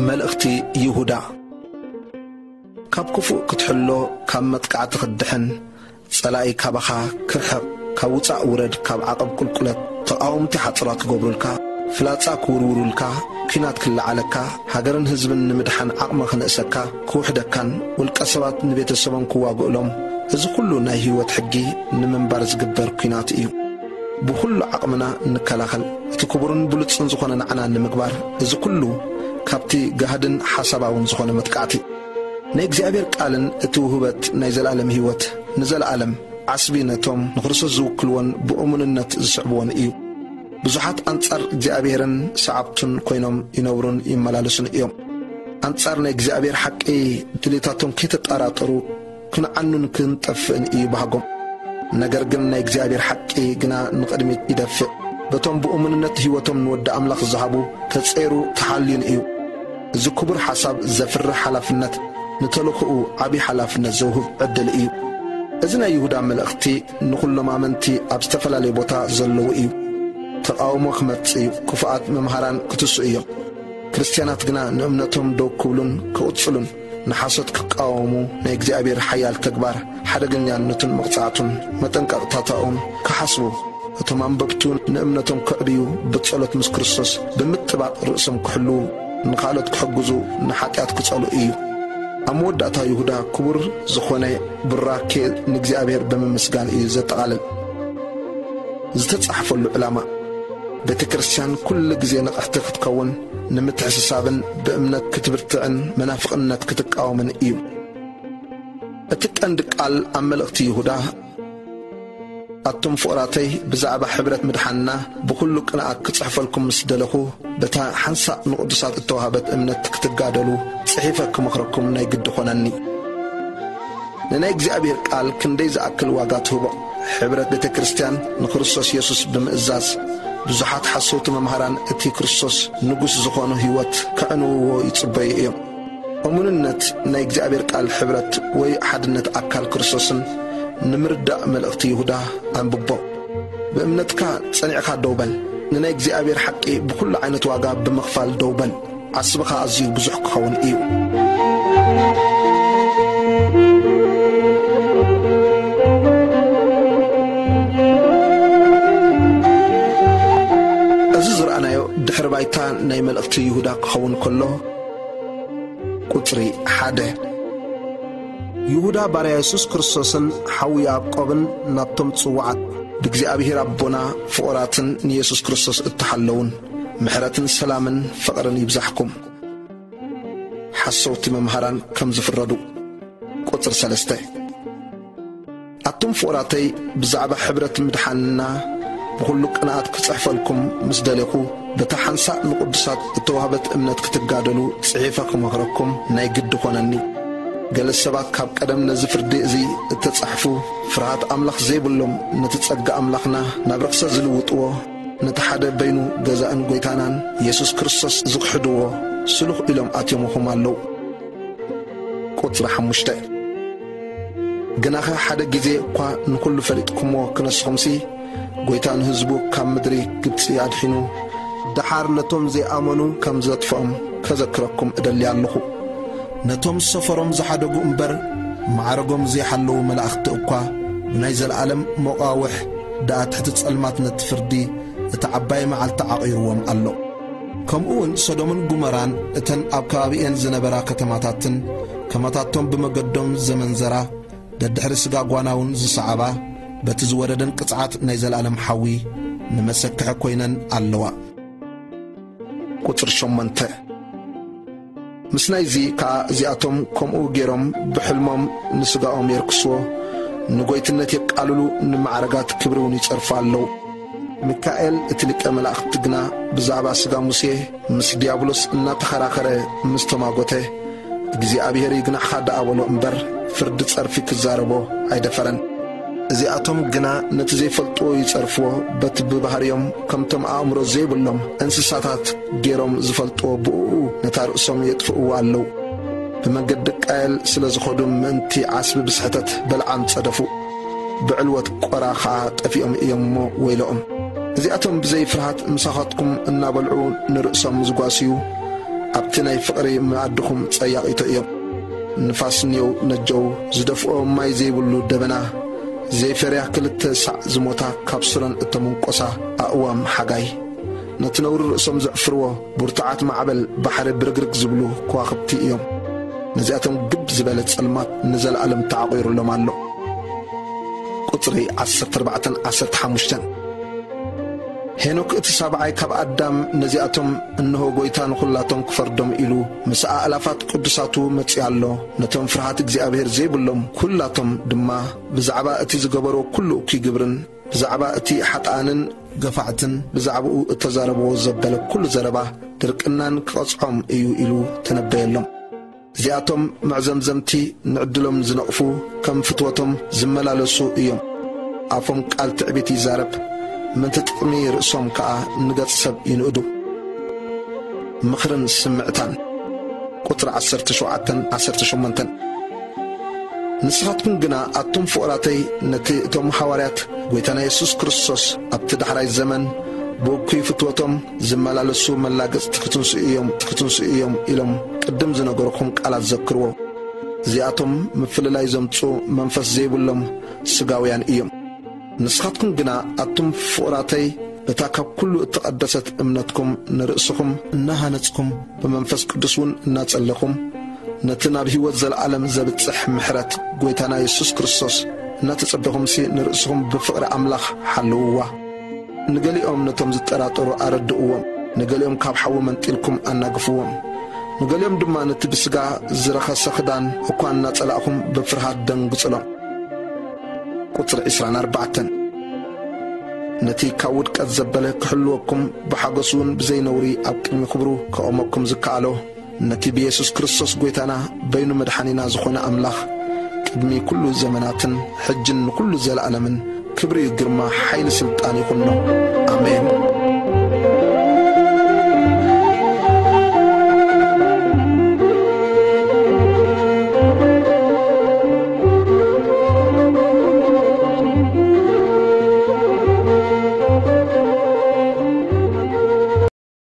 መልእኽቲ ይሁዳ። ካብ ክፉእ ክትሕሎ፣ ካብ መጥቃዕቲ ክትድሕን፣ ጸላኢ ካባኻ ክርሕቕ፣ ካብ ውጻእ ውረድ፣ ካብ ዓቐብ ቁልቁለት፣ ተቓወምቲ ሓጽራት ክገብሩልካ፣ ፍላጻ ክውርውሩልካ፣ ኲናት ክለዓለካ፣ ሃገርን ህዝብን ንምድሓን ዓቕሚ ክንእሰካ፣ ክውሕደካን ውልቀ ሰባት ንቤተሰቦም ክዋግእሎም፣ እዚ ኩሉ ናይ ህይወት ሕጊ ንምንባር ዝግበር ኲናት እዩ። ብኹሉ ዓቕምና ንከላኸል። እቲ ክቡርን ብሉጽን ዝኾነ ንዓና ንምግባር፣ እዚ ኩሉ ካብቲ ጋህድን ሓሳባውን ዝኾነ መጥቃዕቲ። ናይ እግዚኣብሔር ቃልን እቲ ውህበት ናይ ዘለኣለም ህይወት ንዘለኣለም ዓስቢ ነቶም ንክርስቶስ ዝውክልዎን ብእሙንነት ዝስዕብዎን እዩ። ብዙሓት ኣንጻር እግዚኣብሔርን ሰዓብቱን ኮይኖም ይነብሩን ይመላለሱን እዮም። ኣንጻር ናይ እግዚኣብሔር ሓቂ ድሌታቶም ከይተጠራጠሩ ክንዓኑን ክንጠፍእን እዩ ባህጎም። ነገር ግን ናይ እግዚኣብሔር ሓቂ ግና ንቕድሚት ይደፍእ። በቶም ብእሙንነት ህይወቶም ንወዲ ኣምላኽ ዝሃቡ ተጸይሩ ተሓልዩን እዩ። እዚ ክቡር ሓሳብ ዘፍርህ ሓላፍነት፣ ንተልእኾኡ ዓቢ ሓላፍነት ዘውህብ ዕድል እዩ። እዚ ናይ ይሁዳ መልእኽቲ ንኹሎም ኣመንቲ ኣብ ዝተፈላለየ ቦታ ዘለዉ እዩ። ተቓውሞ ክመጽእ እዩ። ክፉኣት መምሃራን ክትስኡ እዮም። ክርስትያናት ግና ንእምነቶም ደው ክብሉን ክቕጽሉን፣ ንሓሶት ክቃወሙ፣ ናይ እግዚኣብሔር ሓያል ተግባር ሓደገኛነቱን መቕጻዕቱን መጠንቀቕታታኡን ክሓስቡ፣ እቶም ኣንበብቱ ንእምነቶም ከዕብዩ ብጸሎት ምስ ክርስቶስ ብምጥባቕ ርእሶም ክሕልዉ፣ ንኻልኦት ክሕግዙ፣ ንሓጢኣት ክጸልኡ እዩ። ኣብ መወዳእታ ይሁዳ ክቡር ዝኾነ ቡራኬ ንእግዚኣብሔር ብምምስጋን እዩ ዘጠቓልል። ዝተጻሕፈሉ ዕላማ፣ ቤተ ክርስቲያን ኩሉ ግዜ ንቕሕቲ ክትከውን፣ ንምትሕስሳብን ብእምነት ክትብርትዕን መናፍቕነት ክትቃወምን እዩ። እቲ ቀንዲ ቃል ኣብ መልእኽቲ ይሁዳ፣ ኣቱም ፍቑራተይ፣ ብዛዕባ ሕብረት ምድሓንና ብኹሉ ቅንኣት ክጽሕፈልኩም ምስ ደለኹ፣ በታ ሓንሳእ ንቕዱሳት እተዋህበት እምነት ክትጋደሉ ጽሒፈ ክመኽረኩም ናይ ግዲ ኾነኒ። ንናይ እግዚኣብሔር ቃል ክንደይ ዝኣክል ዋጋ ትህቦ! ሕብረት ቤተ ክርስቲያን ንክርስቶስ የሱስ ብምእዛዝ፣ ብዙሓት ሓሰውቲ መምሃራን እቲ ክርስቶስ ንጉስ ዝኾኑ ህይወት ከዕንውዎ ይጽበዩ እዮም። እሙንነት ናይ እግዚኣብሔር ቃል ሕብረት ወይ ሓድነት ኣካል ክርስቶስን ንምርዳእ መልእኽቲ ይሁዳ ኣንብቦ። ብእምነትካ ጸኒዕካ ደው በል። ንናይ እግዚኣብሔር ሓቂ ብኹሉ ዓይነት ዋጋ ብምኽፋል ደው በል። ዓስብኻ ኣዝዩ ብዙሕ ክኸውን እዩ። እዚ ዝረኣናዮ ድሕሪ ባይታ ናይ መልእኽቲ ይሁዳ ክኸውን ከሎ፣ ቁጽሪ ሓደ። ይሁዳ ባርያ የሱስ ክርስቶስን ሓው ያዕቆብን ናብቶም ጽዋዓት ብእግዚኣብሔር ኣቦና ፍቑራትን ንየሱስ ክርስቶስ እተሓለውን፣ ምሕረትን ሰላምን ፍቕርን ይብዛሕኩም። ሓሰውቲ መምሃራን ከም ዝፍረዱ። ቁጽሪ ሰለስተ። ኣቱም ፍቑራተይ፣ ብዛዕባ ሕብረት ምድሓንና ብኹሉ ቅንኣት ክጽሕፈልኩም ምስ ደሌኹ፣ በታ ሓንሳእ ንቕዱሳት እተዋህበት እምነት ክትጋደሉ ጽሒፈ ክመኽረኩም ናይ ግዲ ኾነኒ። ገለ ሰባት ካብ ቀደም ነዚ ፍርዲ እዚ እተጻሕፉ፣ ፍርሃት ኣምላኽ ዘይብሎም፣ ነቲ ጸጋ ኣምላኽና ናብ ርኽሰት ዝልውጥዎ፣ ነቲ ሓደ በይኑ ገዛእን ጐይታናን የሱስ ክርስቶስ ዝኽሕድዎ ስሉኽ ኢሎም ኣትዮምኹም ኣለዉ። ቁጽሪ ሓሙሽተ። ግናኸ ሓደ ግዜ እኳ ንኹሉ ፈሊጥኩምዎ ክነስኹምሲ፣ ጐይታ ንህዝቡ ካብ ምድሪ ግብጺ ኣድሒኑ፣ ደሓር ነቶም ዘይኣመኑ ከም ዘጥፍኦም ከዘክረኩም እደሊ ኣለኹ። ነቶም ሰፈሮም ዝሓደጉ እምበር፣ ማዕረጎም ዘይሓለዉ መላእኽቲ እኳ፣ ብናይ ዘለኣለም መቓውሕ ደኣ ትሕቲ ጸልማት ነቲ ፍርዲ እቲ ዓባይ መዓልቲ ዓቒርዎም ኣሎ። ከምኡ እውን ሰዶምን ጉመራን እተን ኣብ ከባቢኤን ዝነበራ ከተማታትን፣ ከማታቶም ብመገዶም ዘመንዘራ፣ ደድሕሪ ስጋ ጓናውን ዝሰዓባ፣ በቲ ዝወረደን ቅጽዓት ናይ ዘለኣለም ሓዊ ንመሰክሒ ኮይነን ኣለዋ። ቁጽሪ ሸሞንተ። ምስ ናይዚ ከኣ እዚኣቶም ከምኡ ገይሮም ብሕልሞም ንስጋኦም የርክስዎ፣ ንጎይትነት የቃልሉ፣ ንማዕረጋት ክብሪ እውን ይጸርፉ ኣለዉ። ሚካኤል እቲ ሊቀ መላእኽቲ ግና ብዛዕባ ስጋ ሙሴ ምስ ዲያብሎስ እናተኸራኸረ ምስ ተማጎተ፣ እግዚኣብሔር ይግናሕኻ ደኣ በሎ እምበር፣ ፍርዲ ጸርፊ ክዛረቦ ኣይደፈረን። እዚኣቶም ግና ነቲ ዘይፈልጥዎ ይጸርፍዎ፣ በቲ ብባህርዮም ከምቶም ኣእምሮ ዘይብሎም እንስሳታት ገይሮም ዝፈልጥዎ ብእኡ ነታ ርእሶም የጥፍእዋ ኣለዉ። ብመንገዲ ቃየል ስለ ዝኸዱ ምእንቲ ዓስቢ ብስሕተት በለዓም ጸደፉ። ብዕልወት ቆራ ኸኣ ጠፊኦም እዮም እሞ ወይለኦም። እዚኣቶም ብዘይ ፍርሃት ምሳኻትኩም እናበልዑ ንርእሶም ዝጓስዩ፣ ኣብቲ ናይ ፍቕሪ መኣድኹም ጸያቒቶ እዮም። ንፋስ ኔው ነጀው ዝደፍኦ ማይ ዘይብሉ ደበና፣ ዘይፈርያ ክልተ ሳዕ ዝሞታ ካብ ሱረን እተመንቆሳ ኣእዋም ሓጋይ፣ ነቲ ነውሪ ርእሶም ዘዕፍርዎ ብርቱዓት ማዕበል ባሕሪ ብርግርግ ዝብሉ ከዋኽብቲ እዮም። ነዚኣቶም ግብ ዝበለ ጸልማት ንዘለኣለም ተዓቑሩሎም ኣሎ። ቁጽሪ ዓሰርተ ኣርባዕተን ዓሰርተ ሓሙሽተን። ሄኖክ እቲ ሳብዓይ ካብ ኣዳም ነዚኣቶም፣ "እንሆ ጐይታ ንኹላቶም ክፈርዶም" ኢሉ ምስ ኣእላፋት ቅዱሳቱ መጺኡ ኣሎ። ነቶም ፍርሃት እግዚኣብሔር ዘይብሎም ኩላቶም ድማ ብዛዕባ እቲ ዝገበሮ ኩሉ እኩይ ግብርን ብዛዕባ እቲ ሓጥኣንን ገፋዕትን ብዛዕባኡ እተዛረብዎ ዘበለ ኩሉ ዘረባ ድርቅናን ክቐጽዖም እዩ ኢሉ ተነበየሎም። እዚኣቶም መዕዘምዘምቲ፣ ንዕድሎም ዝነቕፉ፣ ከም ፍትወቶም ዝመላለሱ እዮም። ኣፎም ቃል ትዕቢት ይዛረብ፣ ምእንቲ ጥቕሚ ርእሶም ከኣ ንገጽ ሰብ ይንእዱ። ምኽርን ስምዕታን። ቁጽሪ ዓሰርተ ሸውዓተን ዓሰርተ ሸሞንተን። ንስኻትኩም ግና ኣቱም ፍቑራተይ፣ ነቲ እቶም ሃዋርያት ጐይታና የሱስ ክርስቶስ ኣብቲ ዳሕራይ ዘመን ብእኩይ ፍትወቶም ዝመላለሱ መላገጽቲ ክትንስኡ እዮም፣ ክትንስኡ እዮም ኢሎም ቅድም ዝነገርኩም ቃላት ዘክርዎ። እዚኣቶም ምፍልላይ ዘምጽኡ መንፈስ ዘይብሎም ስጋውያን እዮም። ንስኻትኩም ግና ኣቱም ፍቑራተይ፣ በታ ካብ ኩሉ እተቐደሰት እምነትኩም ንርእስኹም እናሃነጽኩም፣ ብመንፈስ ቅዱስ እውን እናጸለኹም፣ ነቲ ናብ ህይወት ዘለዓለም ዘብጽሕ ምሕረት ጐይታና የሱስ ክርስቶስ እናተጸበኹምሲ፣ ንርእስኹም ብፍቕሪ ኣምላኽ ሓልውዋ። ንገሊኦም ነቶም ዝጠራጠሩ ኣረድእዎም፣ ንገሊኦም ካብ ሓዊ መንጢልኩም ኣናግፍዎም፣ ንገሊኦም ድማ ነቲ ብስጋ ዝረኸሰ ክዳን እኳ እናጸላእኹም ብፍርሃት ደንግጽሎም። ቁጽሪ ዕስራን ኣርባዕተን። ነቲ ካብ ውድቀት ዘበለ ክሕልወኩም፣ ብሓጎስ እውን ብዘይ ነውሪ ኣብ ቅድሚ ክብሩ ከቑመኩም ዝከኣሎ፣ ነቲ ብየሱስ ክርስቶስ ጐይታና በይኑ መድሓኒና ዝኾነ ኣምላኽ፣ ቅድሚ ኩሉ ዘመናትን ሕጅን ንኩሉ ዘለኣለምን ክብሪ፣ ግርማ፣ ሓይሊ፣ ስልጣን ይኹኖ። ኣሜን።